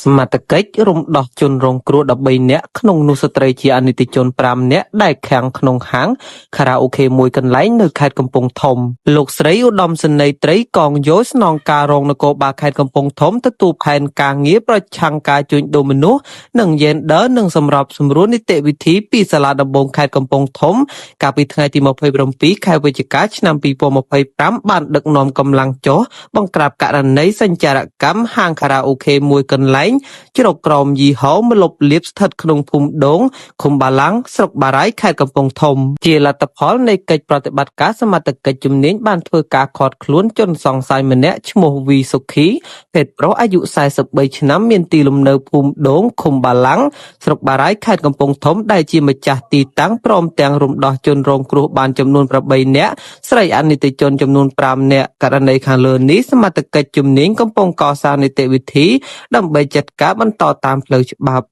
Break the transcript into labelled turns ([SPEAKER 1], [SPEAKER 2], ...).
[SPEAKER 1] សមត្ថកិច្ចរំដោះជនរងគ្រោះ 13នាក់ ក្នុងនោះស្ត្រីជាអនីតិជន 5នាក់ ដែលឃាំងក្នុងហាងខារ៉ាអូខេមួយកន្លែងនៅខេត្តកំពង់ធំ។ លោកស្រីឧត្តមសេនីយ៍ត្រីកងយោស្នងការរងនគរបាលខេត្តកំពង់ធំទទួលផែនការងារប្រឆាំងការជួញដូរមនុស្ស និងយេនឌ័រ និងសម្របសម្រួលនីតិវិធីពីសាលាដំបូងខេត្តកំពង់ធំ កាលពីថ្ងៃទី27ខែវិច្ឆិកា ឆ្នាំ2025បានដឹកនាំកម្លាំងចុះបង្ក្រាបករណីសញ្ចារកម្មហាងខារ៉ាអូខេមួយកន្លែងជ្រកក្រោមយីហោម្លប់លាបស្ថិតក្នុងភូមិដូង ឃុំបាឡាំង ស្រុកបារាយណ៍ខេត្តកំពង់ធំ ជាលទ្ធផលនៃកិច្ចប្រតិបត្តិការសមត្ថកិច្ចជំនាញបានធ្វើការឃាត់ខ្លួនជនសង្ស័យម្នាក់ឈ្មោះវីសុខី ភេទប្រុសអាយុ43ឆ្នាំមានទីលំនៅភូមិដូង ឃុំបាឡាំង ស្រុកបារាយណ៍ខេត្តកំពង់ធំដែលជាម្ចាស់ទីតាំងព្រមទាំងរំដោះជនរងគ្រោះបានចំនួន8នាក់ស្រីអនីតិជនចំនួន5នាក់ករណីខាងលើនេះសមត្ថកិច្ចជំនាញកំពុងកសាងនីតិវិធីដើម្បីចាត់ការបន្តតាមផ្លូវច្បាប់។